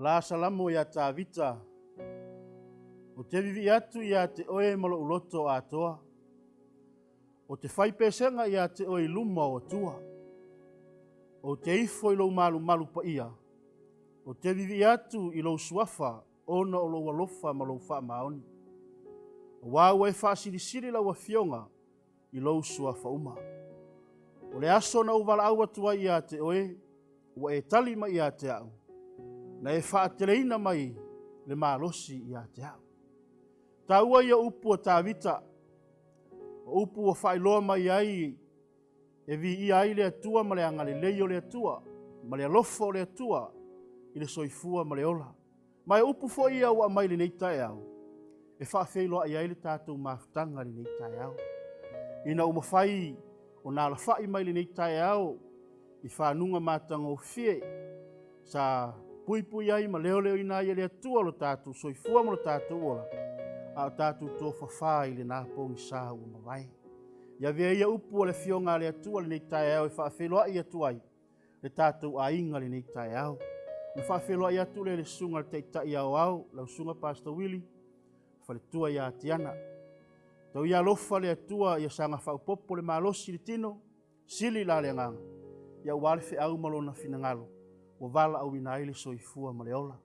La Salamo ia Tavita, Ou te vivii atu ia te oe ma lou loto atoa. Ou te fai pesega ia te oe i luma o Atua. Ou te ifo i lou malumalu paia. Ou te vivii atu i lou suafa ona o lou alofa ma lou faamaoni. Aua ua e faasilisili lau afioga i lou suafa uma. O le aso na ou valaau atu ai ia te oe, ua e tali mai ia te au, na e faateleina mai le malosi ia te au. Taua ia upu a Tavita, o upu ua faailoa mai ai e viia ai le Atua ma le agalelei o le Atua, ma le alofa o le Atua i le soifua ma le ola. Ma e upu foi ia ua aumai lenei taeao, e faafeiloai ai le tatou mafutaga i lenei taeao. Ina ua mafai ona alafai mai lenei taeao i fanuga matagofie, sa puipui ai ma leoleoina ai e le Atua lo tatou soifua ma lo tatou ola, a o tatou tofafa i lena pogisa ua mavae. Ia avea ia upu a le Afioga a le Atua lenei taeao e faafeiloai atu ai le tatou aiga lenei taeao. Na faafeiloai atu lea i le susuga i le Taitai Aoao, lau Susuga Pastor Willie, faletua ia Tiana. Tau ia alofa le Atua ia saga faaopoopo le malosi i le tino, sili la le agaga, ia aua le feau ma lona finagalo, ua valaauina ai le soifua ma le ola.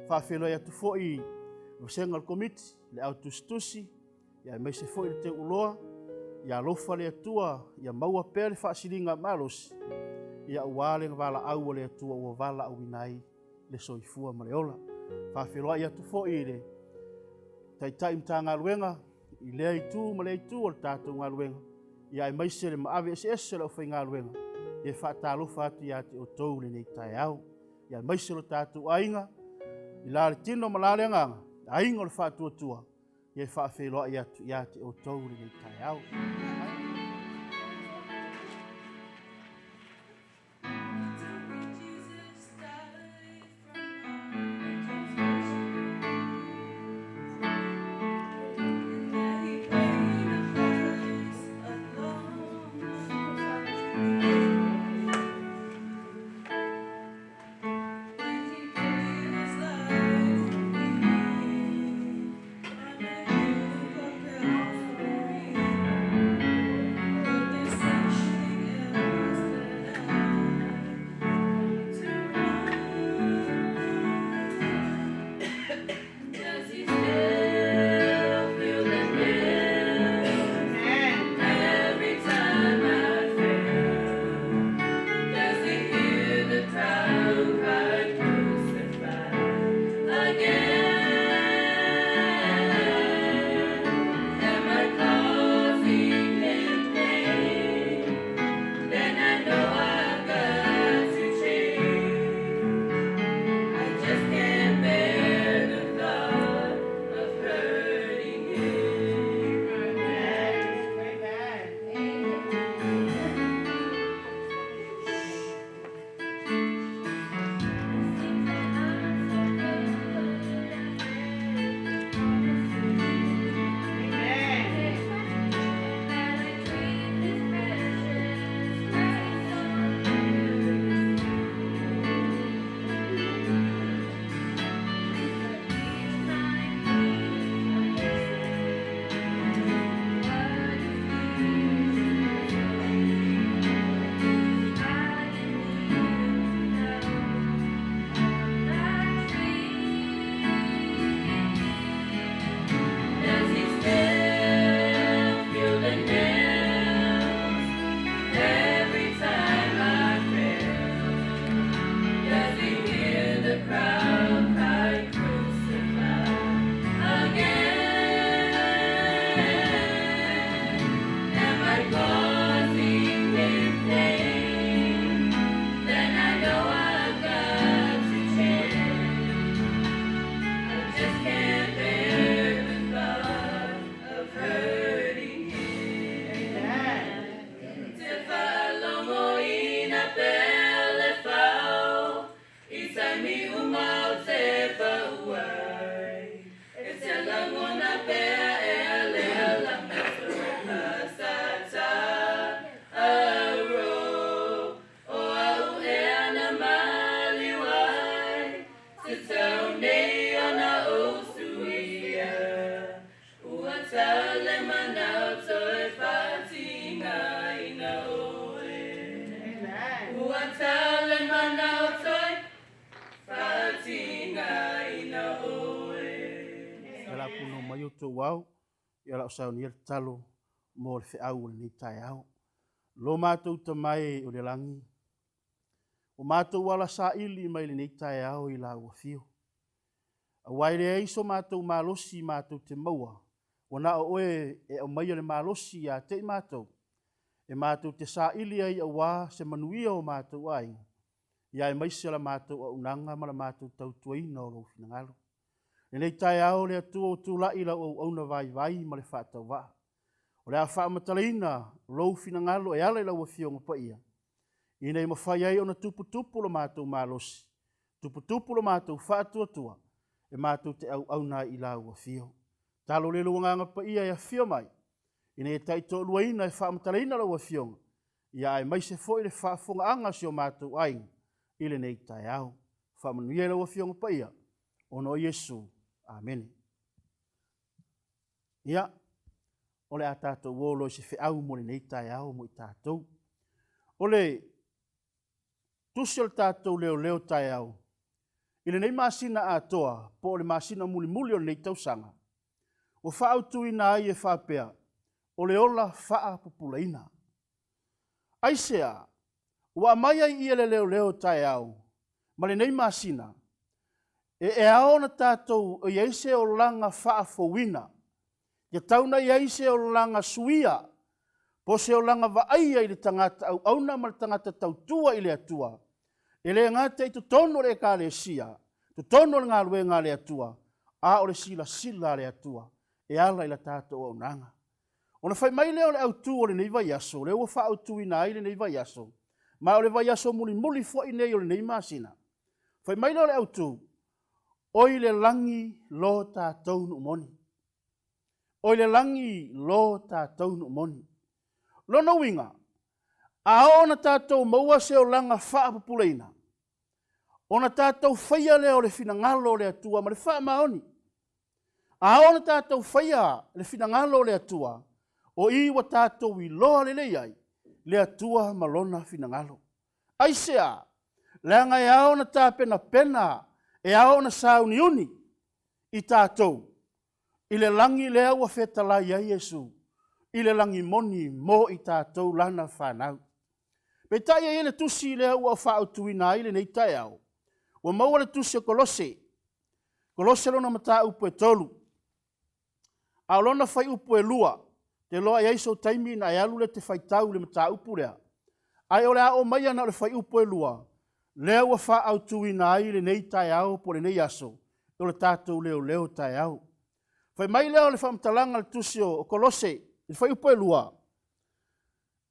Faafeiloai atu foi i le vasega o le Komiti, le au tusitusi, ia aemaise foi le teuuloa, ia alofa le Atua, ia maua pea le faasiliga malosi, ia aua le valaau a le Atua ua valaauina ai le soifua ma le ola. Faafeiloai atu foi i le Taitai Matagaluega, i lea itu ma lea itu o le tatou galuega, ia aemaise le maave eseese o le aufaigaluega, e faatalofa atu ia te outou lenei taeao. Ia aemaise lo tatou aiga, i la le tino ma la le agaga, aiga o le faatuatua, ia faafeiloai atu ia te outou lenei taeao. a punou mai outou ao, ia o le a ou saunia le tatalo mo le feau o lenei taeao. Lo matou Tama e o le lagi, ua matou ala saili mai lenei taeao i lau afio. Aua e leai so matou malosi matou te maua, ua na o oe e aumaia le malosi ia te i matou, e matou te saili ai aua se manuia o matou aiga, ia aemaise la matou auaunaga ma la matou tautuaina o lou finagalo. Lenei taeao le Atua ua tulai lau auauna vaivai ma le faatauvaa. O le a faamatalaina lou finagalo e ala i lau Afioga Paia, ina ia mafai ai ona tuputupu lo matou malosi, tuputupu lo matou faatuatua, e matou te auauna ai i lau afio. Talo lea lou Agaga Paia e afio mai, ina ia taitoaluaina e faamatalaina lau Afioga, ia aemaise foi le faafofogaaga a si o matou aiga i lenei taeao. Faamanuia i lau Afioga Paia, ona o Iesu. Amene. Ia, o le a tatou o loa i se feau mo lenei taeao mo i tatou. O le tusi o le tatou leoleo taeao, i lenei masina atoa, po o le masina mulimuli o lenei tausaga, ua faaautuina ai e faapea, o le ola faapupulaina. Aisea? Ua aumai ai i le leoleo taeao ma lenei masina, e ao ona tatou i ai se olaga faafouina, e tatau ona i ai se olaga suia, po o se olaga vaaia i le tagata auauna ma le tagata tautua i le Atua, e le gata i totonu o le Ekalesia, totonu o le galuega a le Atua, a o le silasila a le Atua e ala i la tatou auaunaga. Ona fai mai lea o le autu o lenei vaiaso, lea ua faaautuina ai lenei vaiaso, ma o le vaiaso mulimuli foi lenei o lenei masina. Fai mai lea o le autu, oi le lagi lo tatou nuu moni. Oi le lagi lo tatou nuu moni. Lona uiga, a oo ona tatou maua se olaga faapupulaina, ona tatou faia lea o le finagalo o le Atua ma le faamaoni. A oo ona tatou faia le finagalo o le Atua, o i ua tatou iloa lelei ai le Atua ma lona finagalo. Aisea? Leaga e ao ona tapenapena, e ao ona sauniuni i tatou i le lagi lea ua fetalai ai Iesu, i le lagi moni mo i tatou lana fanau. Peitai e i ai le tusi lea ua faautuina ai lenei taeao, ua maua le tusi o Kolose, Kolose lona mataupu e 3, a o lona fuaiupu e 2, ou te iloa e i ai sou taimi ona e alu lea e te faitau i le mataupu lea, ae o le a oo maia na o le fuaiupu e 2, lea ua faaautuina ai lenei taeao po o lenei aso, o le tatou leoleo taeao. Fai mai lea o le faamatalaga a le tusi o Kolose i le fuaiupu e 2,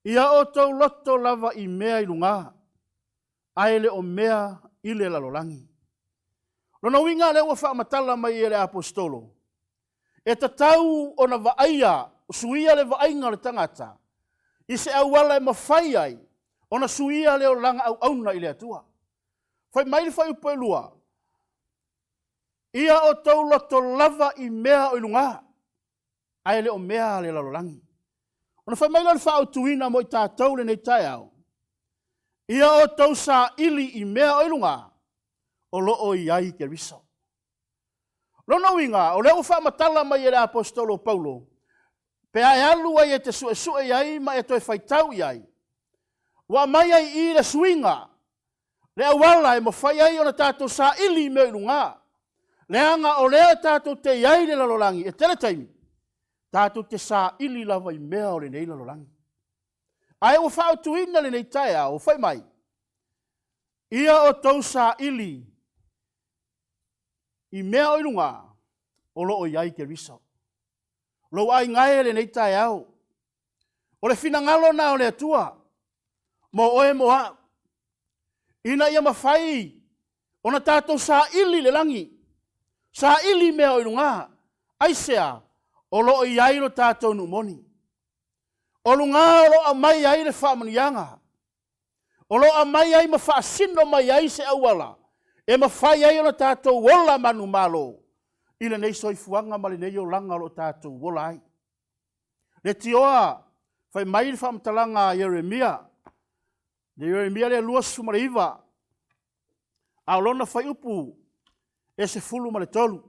ia outou loto lava i mea i luga, ae le o mea i le lalolagi. Lona uiga lea ua faamatala mai e le aposetolo, e tatau ona vaaia, suia le vaaiga o le tagata i se auala e mafai ai ona suia le olaga auauna i le Atua. Fai mai le fuaiupu e 2, ia outou loto lava i mea o i luga, ae le o mea a le lalolagi. Ona fai mai lea o le faaautuina mo i tatou lenei taeao, ia outou saili i mea o i luga, o lo o i ai Keriso. Lona uiga, o lea ua faamatala mai e le aposetolo o Paulo, pe a e alu ai e te suesue i ai ma e toe faitau i ai, ua aumai ai i i le suiga, le auala e mafai ai ona tatou saili i mea i luga, leaga o lea tatou te i ai i le lalolagi, e tele taimi, tatou te saili lava i mea o lenei lalolagi. Ae ua faaautuina lenei taeao, fai mai, ia outou saili i mea o i luga, o lo o i ai Keriso. Lou aiga e lenei taeao, o le finagalo lena o le Atua mo oe mo au, ina ia mafai ona tatou saili le lagi, saili mea o i luga. Aisea? O lo o i ai lo tatou nuu moni. O luga o lo o aumai ai le faamanuiaga. O lo o aumai ai ma faasino mai ai se auala e mafai ai ona tatou ola manumalo i lenei soifuaga ma lenei olaga o lo o tatou ola ai. Le tioa, fai mai le faamatalaga a Ieremia, le Ieremia lea 29, a o lona fuaiupu e 13.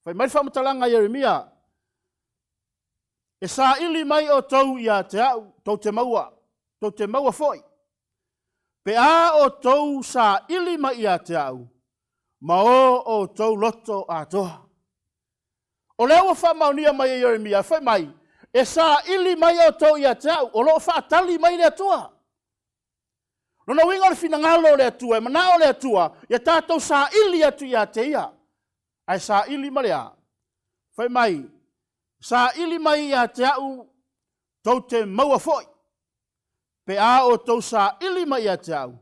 Fai mai le faamatalaga a Ieremia, E saili mai outou ia te au, tou te maua, tou te maua foi. Pe a outou saili mai ia te au, ma o outou loto atoa. O lea ua faamaonia mai e Ieremia, fai mai, e saili mai outou ia te au, o lo o faatali mai le Atua. Lona uiga o le finagalo o le Atua, e manao le Atua ia tatou saili atu ia te Ia. Ae saili ma le a? Fai mai, saili mai ia te au tou te maua foi, pe a outou saili mai ia te au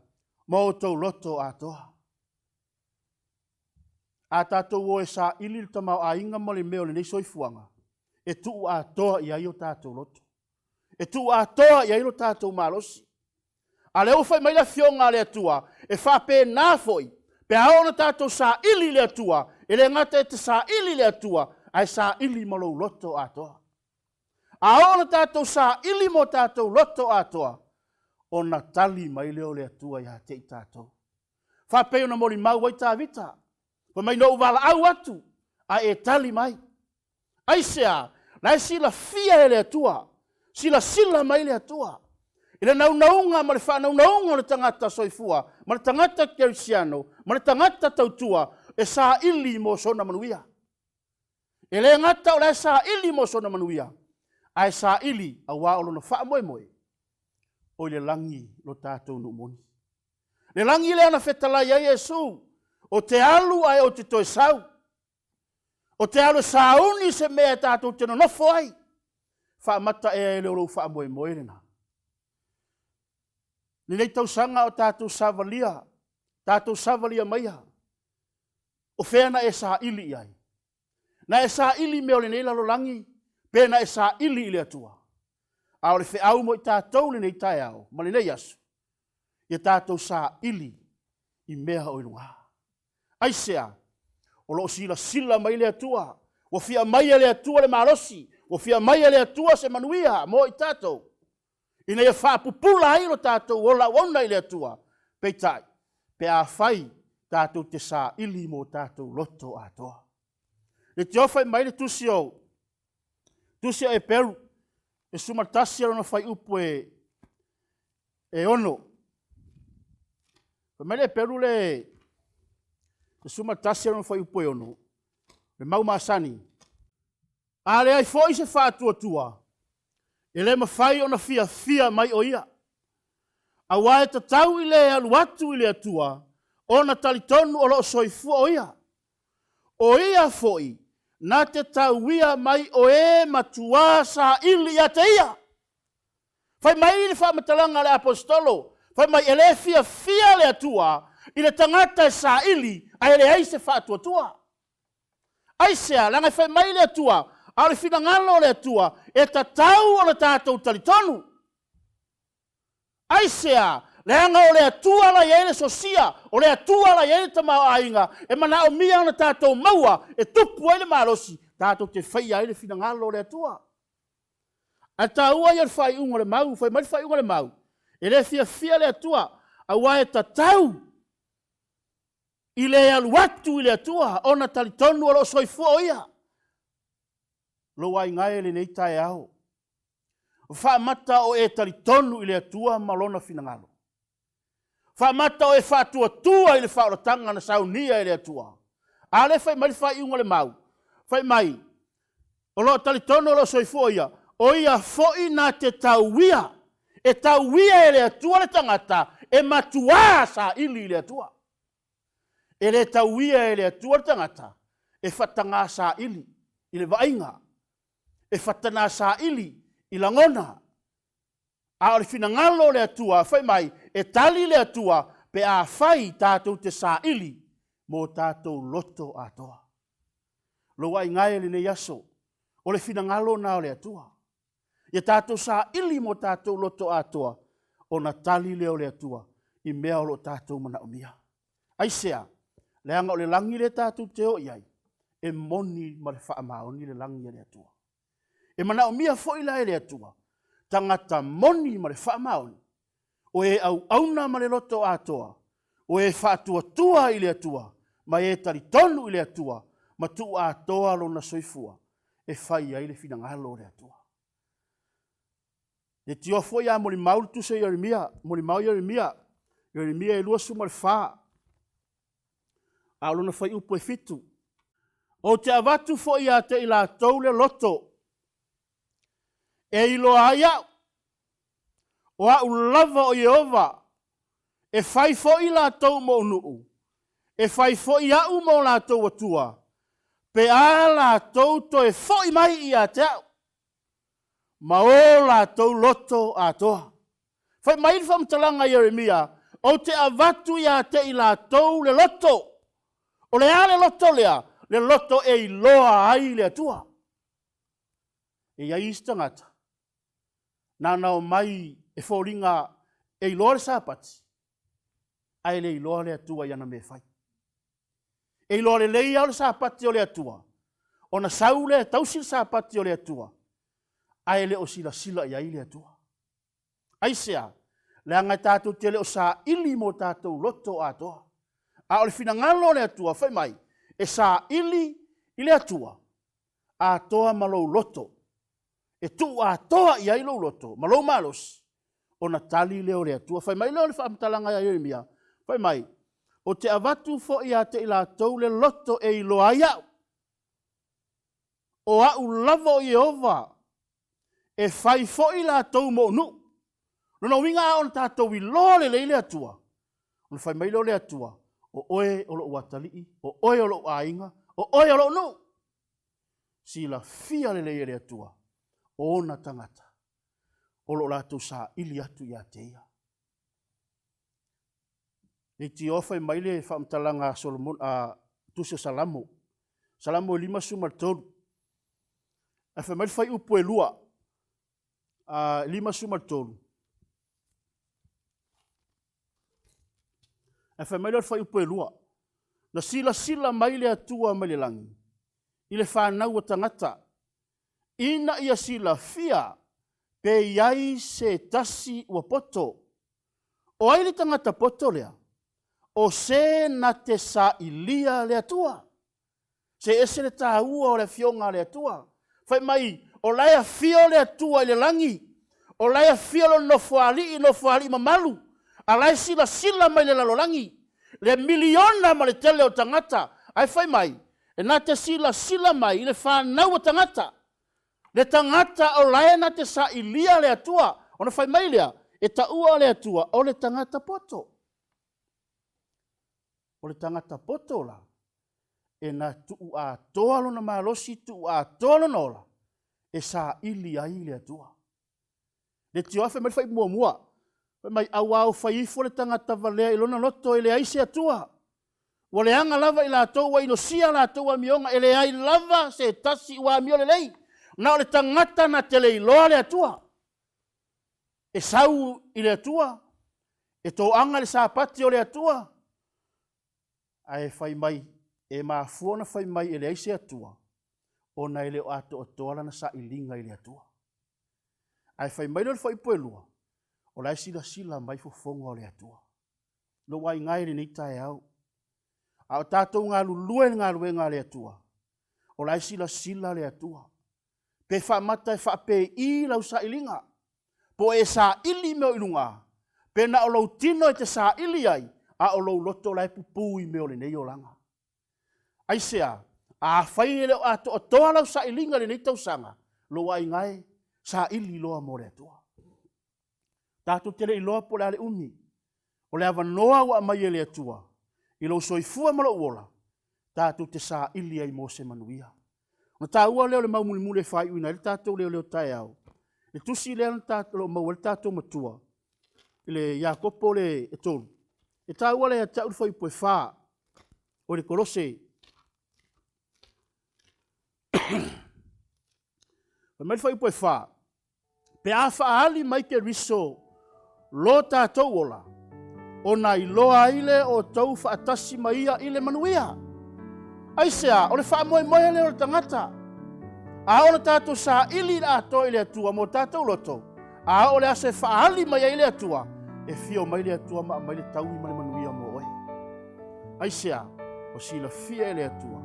ma outou loto atoa. A tatou o e saili le tamaoaiga ma le mea o lenei soifuaga, e tuu atoa i ai o tatou loto. E tuu atoa i ai lo tatou malosi. A lea ua fai mai le Afioga a le Atua, e faapena foi, pe a oo ina tatou saili i le Atua, e le gata e te saili i le Atua, ae saili ma lou loto atoa. A oo ina tatou saili ma o tatou loto atoa, ona tali mai lea o le Atua ia te i tatou. Faapei ona molimau ai Tavita, fai mai, na ou valaau atu, ae e tali mai. Aisea? La e silafia e le Atua, silasila mai le Atua i le naunauga ma le faanaunauga o le tagata soifua ma le tagata kerisiano ma le tagata tautua e saili mo sona manuia. E le gata o la e saili mo sona manuia, ae saili auā o lona faamoemoe o i le lagi lo tatou nuu moni. Le lagi lea na fetalai ai Iesu, o te alu ae ou te toe sau. O te alu e sauni se mea e tatou te nonofo ai. Faamata ea e le o lou faamoemoe lena? Lenei tausaga o tatou savalia, tatou savalia maia, o fea na e saili i ai? Na e saili i mea o lenei lalolagi, pe na e saili i le Atua? A o le feau mo i tatou lenei taeao ma lenei aso, ia tatou saili i mea o i luga. Aisea? O lo o silasila mai le Atua. Ua fia aumaia e le Atua le malosi, ua fia aumaia e le Atua se manuia mo i tatou, ina ia faapupula ai lo tatou ola auauna i le Atua. Peitai, pe afai tatou te saili mo tatou loto atoa. Le tio fai mai le tusi o tusi o Eperu, e 11 lona fuaiupu e 6. Fai mai le Eperu le 11 lona fuaiupu e 6, le mau masani. A leai foi se faatuatua, e le mafai ona fiafia mai o ia. Aua e tatau i le alu atu i le Atua, ona talitonu o lo o soifua o ia. O ia foi na te tauia mai o e matuā saili ia te ia. Fai mai le faamatalaga a le Aposetolo, fai mai e le fiafia le Atua i le tagata e saili ae leai se faatuatua. Aisea? Leaga e fai mai le Atua, a o le finagalo o le Atua, e tatau ona tatou talitonu. Aisea? Leaga o le Atua la i ai le sosia, o le Atua la i ai le tamaoaiga, e manaomia ona tatou maua e tupu ai le malosi, tatou te faia ai le finagalo o le Atua. Ae taua ia o le faaiuga o le mau, fai mai le faaiuga o le mau, e le fiafia le Atua, aua e tatau i le alu atu i le Atua ona talitonu o lo o soifua o Ia. Lou aiga e lenei taeao, faamata o e talitonu i le Atua ma Lona finagalo. Faamata o e faatuatua i le faaolataga na saunia e le Atua. A lea fai mai le faaiuga o le mau, fai mai, o lo o talitonu o lo o soifua ia, o ia foi na te tauia, e tauia e le Atua le tagata e matuā saili i le Atua. E le tauia e le Atua le tagata e fatagā saili i le vaaiga, e fatagā saili i lagona. A o le finagalo o le Atua, fai mai, e tali le Atua pe afai tatou te saili mo tatou loto atoa. Lou aiga e lenei aso, o le finagalo na o le Atua. Ia tatou saili mo tatou loto atoa, ona tali lea o le Atua i mea o lo o tatou manaomia. Aisea? Leaga o le lagi lea tatou te o i ai, e moni ma le faamaoni le lagi a le Atua. E manaomia foi la e le Atua, tagata moni ma le faamaoni, o e auauna ma le loto atoa, o e faatuatua i le Atua, ma e talitonu i le Atua, ma tuu atoa lona soifua e fai ai le finagalo o le Atua. E tioa foi a molimau le tusi a Ieremia, molimau Ieremia, Ieremia e 24, a o lona fuaiupu e 7. Ou te avatu foi ia te i latou le loto e iloa ai au, o au lava o Ieova, e fai foi latou mou nuu, e fai foi au ma o latou Atua, pe a latou toe foi mai ia te au, ma o latou loto atoa. Fai mai le faamatalaga a Ieremia, ou te avatu ia te i latou le loto. O le a le loto lea? Le loto e iloa ai le Atua. E i ai isi tagata, na ona omai e foliga e iloa le Sapati, ae le iloa le Atua i ana mea e fai. E iloa lelei lava le Sapati o le Atua, ona sau lea e tausi le Sapati o le Atua, ae le o silasila i ai le Atua. Aisea? Leaga e tatou te le o saili mo tatou loto atoa. A o le finagalo o le Atua, fai mai, e saili i le Atua, atoa ma lou loto. E tuu atoa i ai lou loto ma lou malosi, ona tali lea o le Atua. Fai mai lea o le faamatalaga ia Ieremia, fai mai, ou te avatu foi ia te i latou le loto e iloa ai au, o au lava o Ieova, e fai foi latou mou nuu. Lona uiga a ona tatou iloa lelei le Atua, ona fai mai lea o le Atua, o oe o lou atalii, o oe o lou aiga, o oe o lou nuu. Silafia lelei e le Atua, o ona tagata, o lo o latou saili atu ia te ia. Leitioa fai mai le faamatalaga a Solomona, a Tusi o Salamo, Salamo e 53. Ae fai mai le fuaiupu e 2, 53. Ae fai mai lea o le fuaiupu e 2, na silasila mai le Atua mai le lagi i le fanau a tagata, ina ia silafia pe i ai se tasi ua poto. O ai le tagata poto lea? O se na te sailia le Atua. Se ese le taua o le afioga a le Atua. Fai mai, o la e afio le Atua i le lagi, o la e afio lona nofoalii, nofoalii mamalu, a la e silasila mai le lalolagi, le miliona ma le tele o tagata, ae fai mai, e na te silasila mai i le fanau a tagata, le tagata o la e na te sailia le Atua. Ona fai mai lea, e taua le Atua o le tagata poto. O le tagata poto la, e na tuu atoa lona malosi, tuu atoa lona ola, e saili ai le Atua. Le tioa fai mai le fai muamua, fai mai, auā o fai ifo le tagata valea i lona loto e leai se Atua. Ua leaga lava i latou ua inosia latou amioga, e leai lava se tasi ua amio lelei. Na o le tagata na te le iloa le Atua. E sau i le Atua, e toaga le Sapati o le Atua, ae fai mai, e mafua ona fai mai e leai se Atua, ona e le o atoatoa lana sailiga i le Atua. Ae fai mai lea o le fuaiupu e 2, o la e silasila mai fofoga o le Atua. Lou aiga e i lenei taeao, a o tatou galulue i le galuega a le Atua, o la e silasila le Atua. Pe faamata e faapei lau sailiga, po o e saili mea o i luga, pe na o lou tino e te saili ai, a o lou loto la e pupu i mea o lenei olaga. Aisea? Afai e le o atoatoa lau sailiga i lenei tausaga, lou aiga e, saili loa mo le Atua. Tatou te le iloa po o le a le umi o le avanoa ua aumai e le Atua i lou soifua ma lou ola, tatou te saili ai mo se manuia. Ona taua lea o le mau mulimuli e faaiuina ai le tatou leoleo taeao, le tusi lea o lo o maua ai le tatou matua, i le Iakopo le 3, e taua lava ia te au le fuaiupu e 4, o le Kolose. Fai mai le fuaiupu e 4, pe a faaali mai Keriso lo tatou ola, ona iloa ai lea o outou faatasi ma ia i le manuia. Aisea? O le faamoemoe lea o le tagata. A oo na tatou saili i le atoa i le Atua mo tatou loto, a oo le aso e faaali mai ai le Atua, e fio mai le Atua ma aumai le taui ma le manuia mo oe. Aisea? Ua silafia e le Atua.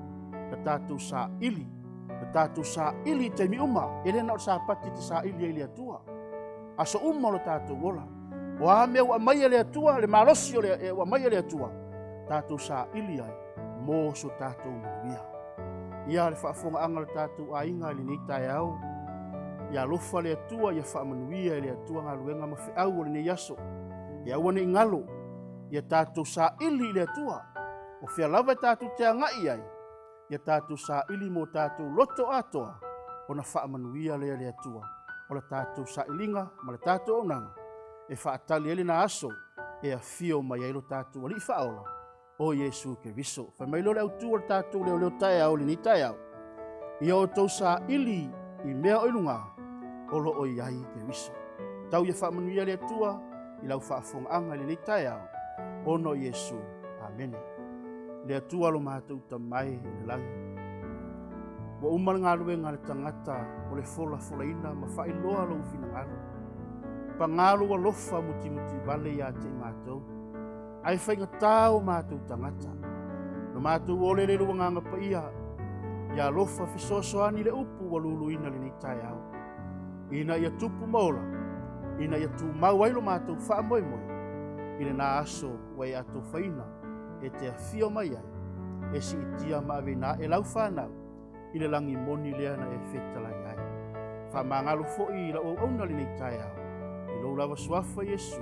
tatou saili, ia tatou saili i taimi uma, e le na o le Sapati e te saili ai i le Atua. Aso uma o lo tatou ola. O a mea ua aumai e le Atua, le malosi ua aumai e le Atua, tatou saili ai mo so tatou manuia. Ia le faafofogaaga a lo tatou aiga i lenei taeao, ia alofa le Atua, ia faamanuia e le Atua galuega ma feau o lenei aso. Ia aua ne i galo, ia tatou saili i le Atua, o fea lava e tatou te agai i ai, ia tatou saili mo tatou loto atoa, ona faamanuia lea e le Atua o le tatou sailiga ma le tatou auaunaga, e faatali ai lena aso e afio mai ai lo tatou Alii Faaola, o Iesu Keriso. Fai mai lea o le autu o le tatou leoleo taeao i lenei taeao, ia outou saili i mea o i luga, o lo o i ai Keriso. Tau ia faamanuia le Atua i lau faafofogaaga i lenei taeao, ona o Iesu. Amene. Le Atua lo matou Tama e i le lagi, ua uma le galuega a le tagata o le folafolaina ma faailoa lou finagalo. Paga lou alofa mutimutivale ia te i matou, ae faigata o matou tagata. Lo matou ole lea i lou Agaga Paia, ia alofa fesoasoani i le upu ua luluina i lenei taeao, ina ia tupu ma ola, ina ia tumau ai lo matou faamoemoe i lena aso ua e atofaina e te afio mai ai, e siitia ma aveina ae lau fanau i le lagi moni lea na e fetalai ai. Faamagalo foi i lau auauna i lenei taeao, i lou lava suafa Iesu.